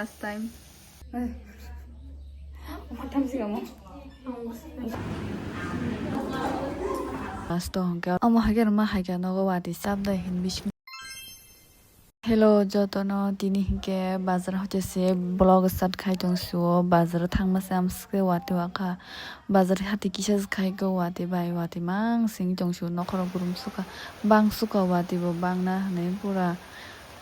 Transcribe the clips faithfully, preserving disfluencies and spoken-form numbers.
Last time. Last to hwnkhe omo haikhe rwma haikhe nogo watwi chap dai hin bising. Hello jotono, tini hinkhe bazar hoite se vlog start khai tong suo. Bazar thangma se amswkhe watwi wakha. Bazar hati kisa se khai khe watwi bai watwi mang sing tong suo. Nokhorok gurum sukha, bang sukha watwi bo bangna hwnwi pura.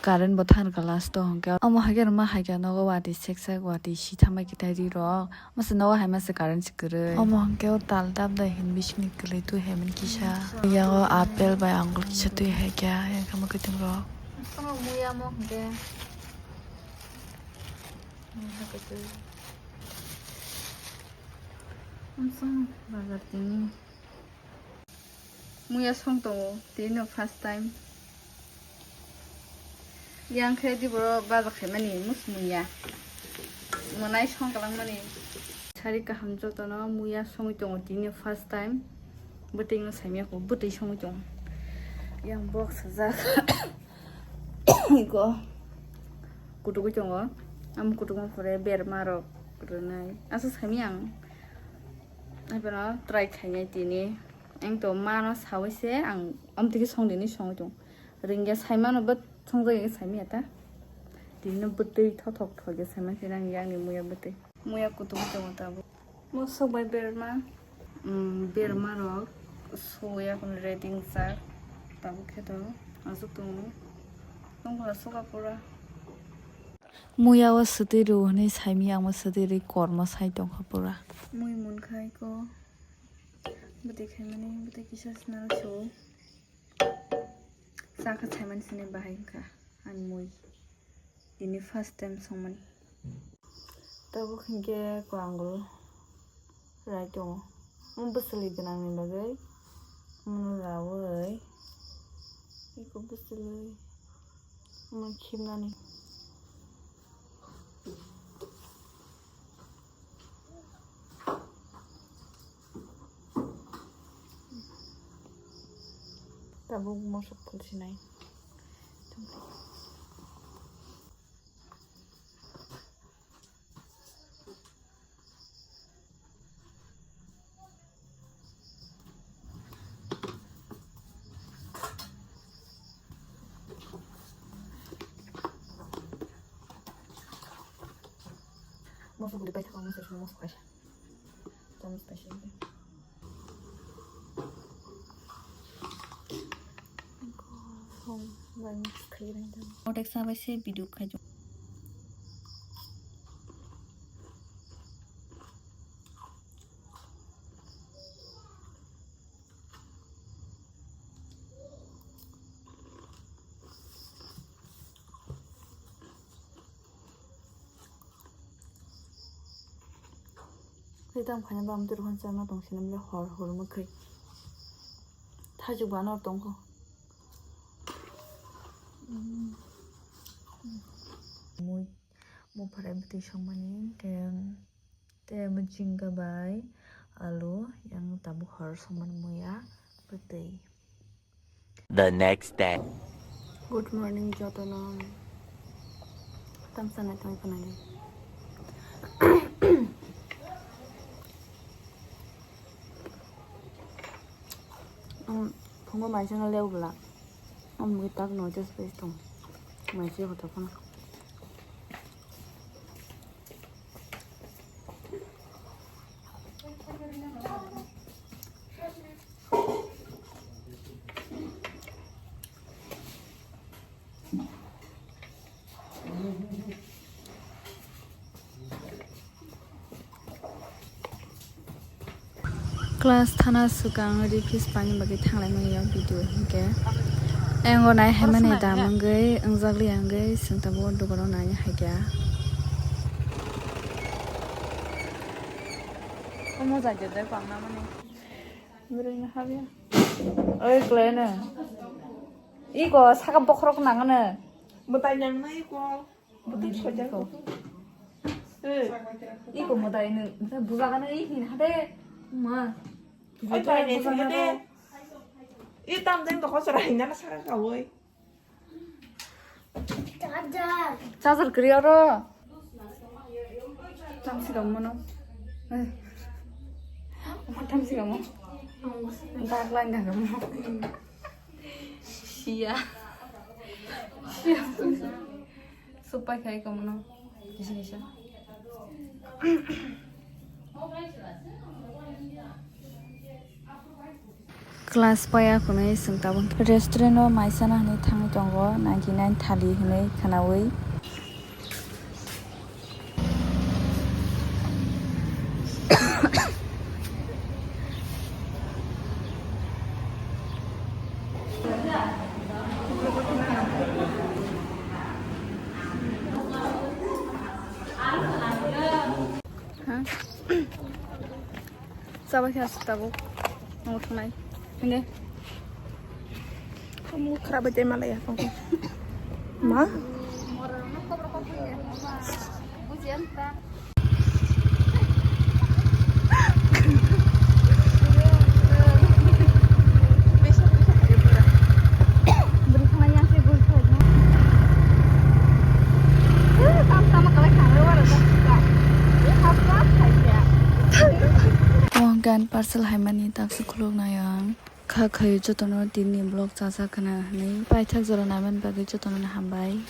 Current bo thang rwkha last o hwnkhe. Omo haikhe rwma haikhe nogo watwi sek sek watwi si thambai khe tai ri rok. Masa nogo hai masa current si kwrwi. Omo hwnkhe o tal dap dai hin bisingni kwlwi twi hai mani kisa. Yago apple bai angul kisa twi hai kya, yang kama kwtwng rok. Muya mo hwnkhe. Muya kwtwi. Amsong bazar tini. Muya song tongo, tini no first time. Yang khe di boro baja khaimani, mus muya. Mwnai song kalangmani. Sari kaham jotono muya songwi tongo, tini no first time. Bwtwi no saimya ko, bwtwi songwi tongo. Yang box sajak. Iko. Kutukwi tongo. Am kutukma pore berma rok rwnai. Asa saimya ang. Aibano try khainai tini. Ang to mano sawi se ang amtwi khe song dini songwi tong. Ringya saimano but songjak ya saimya ta. Tini no bwtwi thothok thok ya saimano khe nang yang ni muya bwtwi. Muya kutung tongo tabuk. Mosok bai berma. Mm, berma rok suya kono ready wngjak. Tabuk khe to aswk tongo. Tongphla suka pura. Muya o swtwi rw hwnwi saimya ang bo swtwi rwi kormo sai tongkha pura. Mui mun khai ko. Bwtwi khaimani, bwtwi kisa sinaro suo. Chakha saimani sini bahai wngkha ani mui. Tini first time songmani. Tabuk hinkhe ko angul rai tongo. Omo bwswlwi gwnangni bagwi omono raui eko bwswlwi omo khibnani. Tabuk mosok phulsinai. Mosok guri paithak, mosok song mosok kaisa. Chamos paisa. Song bai mix khai rai. Otek sabai se video khai. Tei tamo khaina bam twi rwkha chana tong sinamle hor hor mwkhwi. Thaichuk ba nor tongkho. Mui mupharai bwtwi songmani khe. Tei omo jingga bai alu yang tabuk hor songmani muya bwtwi. The next day. Good morning jotono. Tamsa nai tong khwnani. Phungo maisano lew bwla. Omo tak no just base tong. Maisi hoto phano. Class thana swkang refuse pani bagwi thanglai manya video hinkhe. Engo nai haimani dam wngwi wngjakli wngwi chwng tabuk o dogano nai haikha. Omo jai jai pangna mani. Oi, kleno. Iko saka bokhorok nangano. Bwtai nangna iko. Bwtai soja ko. Eh, iko bwtai nang, bwtai bujagano i hin hade. Ma. Oi, bwtai nang bujagano. I tam den ko chora hinana saka kawoi. Charger kwrwi oro. Thamsi kamu no. Eh. Thamsi kamu. Dak lang gak kamu. Sia. Sia. Supai khai kamu no. Kisa kisa. Class paya hwnwi chwng tabuk restaurant o mai chana hwnwi thangwi tongo, ninety nine thali hwnwi khwnawi. Chabai khe aswk tabuk. Nang thangnai. Hingke. Kamu khara bai tei malaya tongkha. Ma? Omo gan parcel haimani taksi khuluk nai ang. Kha khaio jotono tini vlog chajak khna hwnwi. Paithak jora naimani bagwi jotono hambai.